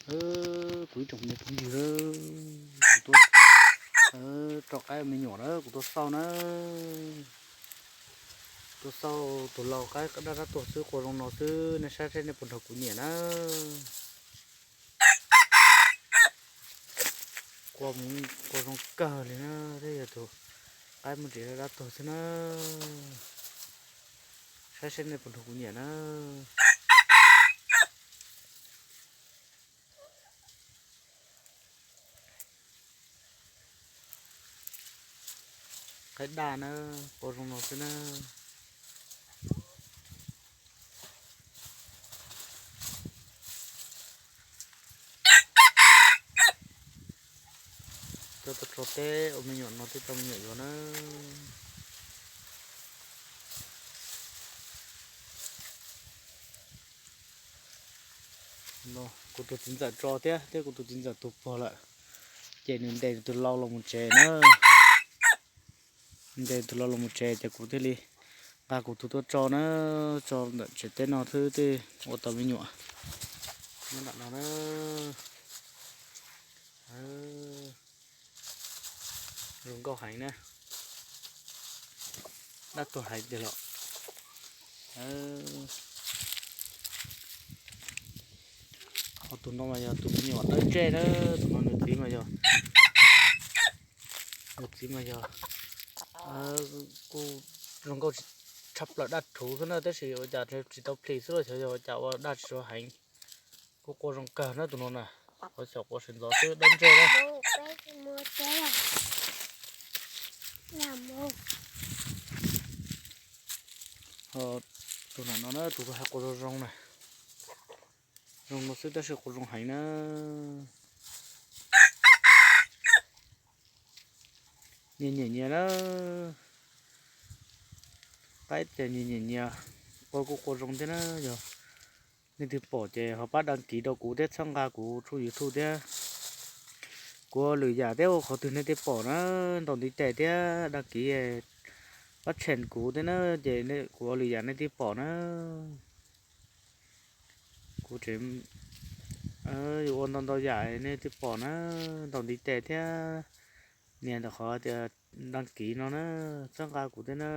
Kuv ib tsoom niam phooj ywg, kuv tuaj tso qaib me nyuam na, kuv tuaj xauj na. Tuaj xauj tus lau qaib daj dab tuag xwb, qua zoo no xwb, nej saib seb nej puas nrog kuv nyiam na. Qua, qua zoo kawg li na, thiab yog tus qaib muaj ntsis daj dab tuag xwb na. Saib seb nej puas nrog kuv nyiam na. Qaib daj na, qua zoo no xwb na. Tuaj tso teb ua me nyuam no thiaj tau me nyuam yuav na. Kuv tus txiv ntxawm tso thiab, thiab kuv tus txiv ntxawm tus pog lawm, ces nws ntes nws tus lau los mus tsev na. Ntes tus lau los mus tsev ces kuv thiaj li nqa kuv tus tuaj tso na, tso ntawm tsev teb no xwb thiaj ua tau me nyuam. Nyob nram no na. Zoo nkauj heev na. Dab tuag heev tiag los. Ho tus no mas yog tus me nyuam dawb ntsej na, tus no nws txiv mas yog, nws txiv mas yog kuj zoo nkauj tshaj plaws, daj rhuv xwb na, tab sis ua cas tsis tau plis xwb los xyov yog ua cas ua daj tsis tau heev. Kuj qua zoo kawg na tus no na, qhov xyaum qua sawv ntxov xwb, dawb ntsej na. Ho tus no no na, tus hais qua zoo zoo na. Zoo no xwb tab sis qua zoo heev na. Nyias nyiam nyias na. Qaib ces nyias nyiam nyias, qua kuj qua zoo thiab na. Yog nej twg pom ces ho pab đăng ký rau kuv thiab txhawb nqa kuv tshooj YouTube thiab. Kuv ua lwm yam thiab ua qhov twg nej thiaj pom na, ntaus ntiv tes thiab đăng ký, pab tshem kuv thiab na, ces kuv ua lwm yam nej thiaj pom na. Kuv tseem yuav ua ntau ntau yam nej thiaj pom na, ntaus ntiv tes thiab nias ntawm qhov tias đăng ký no na, txhawb nqa kuv thiab na.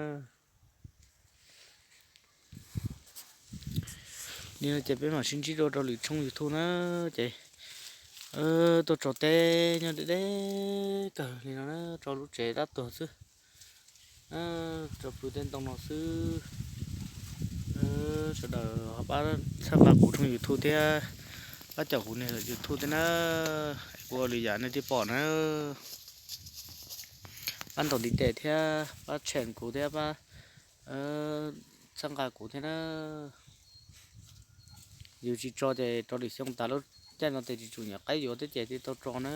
Li no ces peb mam sib ntsib dua rau lwm tshooj YouTube na. Ces tuaj tso teb nyob deb deb kawg li no na, tso lub tsev dab tuag xwb, tso pw tej ntoo no xwb. Sawv daws ho pab txhawb nqa kuv tshooj YouTube thiab pab caum kuv niag YouTube thiab na. Kuv ua lwm yam nej thiaj pom na. Pab ntaus ntiv tes thiab pab tshem kuv thiab pab txhawb nqa kuv thiab na. Yus tsis tso ces rau lwm xyoo tas lub caij no ces tsis tsum nyuam qaib yuav thiab ces thiaj tau tso na.